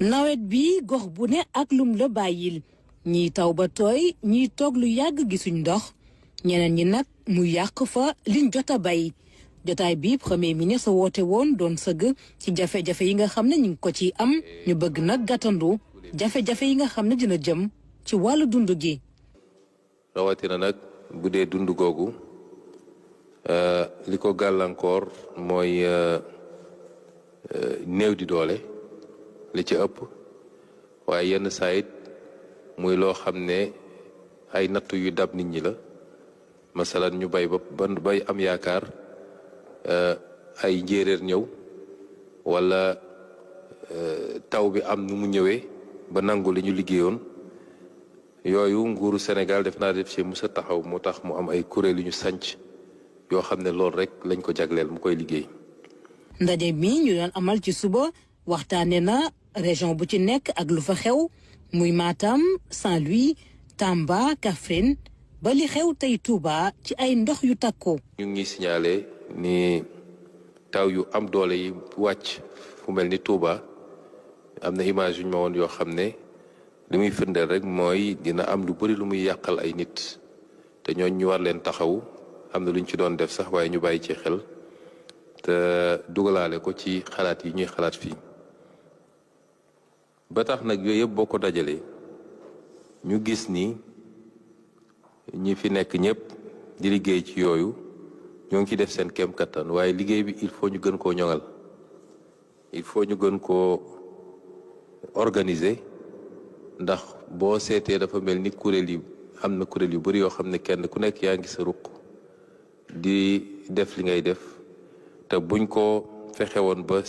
nawet bi gox bu ne ak lum la bàyyil ñiy taw ba tooy ñiy toog lu yàgg gisuñ ndox ñeneen ñi nag mu yàq fa liñ jot a bay jotaay bi premier ministre woote woon doon sëgg ci jafe-jafe yi nga xam ne ñu ngi ko ci am ñu bëgg nag gàttandu jafe-jafe yi nga xam ne dina jëm ci wàllu dund gi. rawatina nag bu dee dund googu li ko gàllankoor mooy néew di doole li ci ëpp waaye yenn saayit muy loo xam ne ay nattu yu dab nit ñi la masalan ñu bay ba bay am yaakaar ay njéeréer ñëw wala taw bi am nu mu ñëwee ba nangu li ñu liggéeyoon yooyu nguuru Sénégal def naa def ci musa taxaw moo tax mu am ay kuréel yu ñu sanc yoo xam ne loolu rek lañ ko jagleel mu koy liggéey. ndaje mi ñu doon amal ci suba waxtaane na région bu ci nekk ak lu fa xew muy Matam Saint-Louis Tamba Kaffrine ba li xew tey Touba ci ay ndox yu takku. ñu ngi signalé ni taw yu am doole yi wàcc fu mel ni Touba am na image yu ñu ma woon yoo xam ne li muy firndeel rek mooy dina am lu bari lu muy yàqal ay nit te ñooñ ñu war leen taxaw am na lu ñu ci doon def sax waaye ñu bàyyi ci xel te dugalaale ko ci xalaat yi ñuy xalaat fii ba tax nag yooyu yëpp boo ko dajalee ñu gis ni ñi fi nekk ñëpp di liggéey ci yooyu ñoo ngi ci def seen kéem kattan waaye liggéey bi il faut ñu gën koo ñoŋal il faut ñu gën koo organiser ndax boo seetee dafa mel ni kuréel yi am na kuréel yu bari yoo xam ne kenn ku nekk yaa ngi sa ruq di def li ngay def te buñ ko fexe woon ba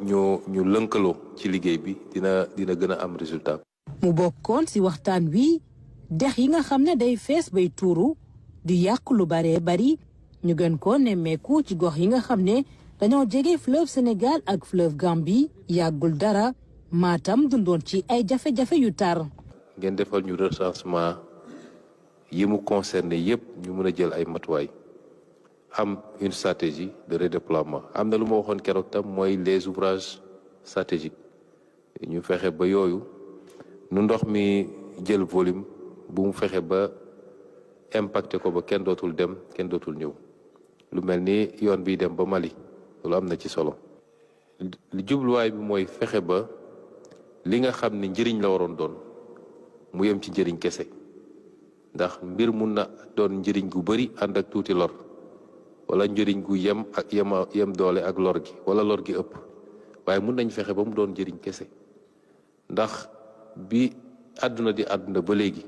ñu lënkaloo ci liggéey bi dina gën a am résultat. mu bokkoon ci waxtaan wi dex yi nga xam ne day fees bay tuuru di yàq lu baree bari ñu gën ko nemmeeku ci gox yi nga xam ne dañoo jege fleuve Sénégal ak fleuve Gambie yàggul dara Matam dundoon ci ay jafe-jafe yu tar. ngeen defal ñu recensement yi mu concerné yépp ñu mën a jël ay matuwaay am une stratégie de redéploiement am na lu ma waxoon keroog tam mooy les ouvrages stratégiques ñu fexe ba yooyu nu ndox mi jël volume bu mu fexe ba impacté ko ba kenn dootul dem kenn dootul ñëw lu mel ni yoon biy dem ba Mali loolu am na ci solo li jubluwaay bi mooy fexe ba li nga xam ni njëriñ la waroon doon mu yem ci njëriñ kese ndax mbir mun na doon njëriñ gu bari ànd ak tuuti lor wala njëriñ gu yem ak yem doole ak lor gi wala lor gi ëpp waaye mun nañ fexe ba mu doon njëriñ kese ndax bi àdduna di àdduna ba léegi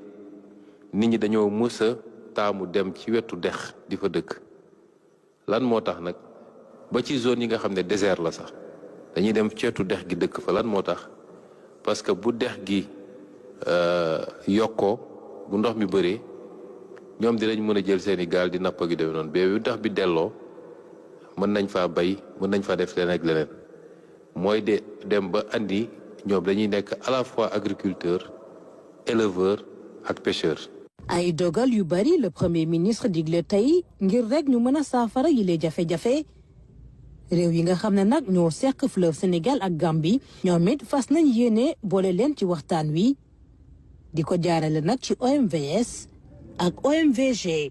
nit ñi dañoo mës a taamu dem ci wetu dex di fa dëkk lan moo tax nag ba ci zone yi nga xam ne désert la sax dañuy dem ci wetu dex gi dëkk fa lan moo tax parce que bu dex gi yokkoo bu ndox mi bëree ñoom dinañ mën a jël seeni gaal di napp gi demee noonu bu ndox bi delloo mën nañ faa bay mën nañ faa def leneen ak leneen mooy de dem ba andi ñoom dañuy nekk à la fois agriculteur éleveur ak pêcheur. ay dogal yu bari le premier ministre digle tey ngir rek ñu mën a saafara yile jafe-jafe réew yi nga xam ne nag ñoo seq fleuve Sénégal ak Gambie ñoom it fas nañ yéene boole leen ci waxtaan wi di ko jaarale nag ci OMVS ak OMVG.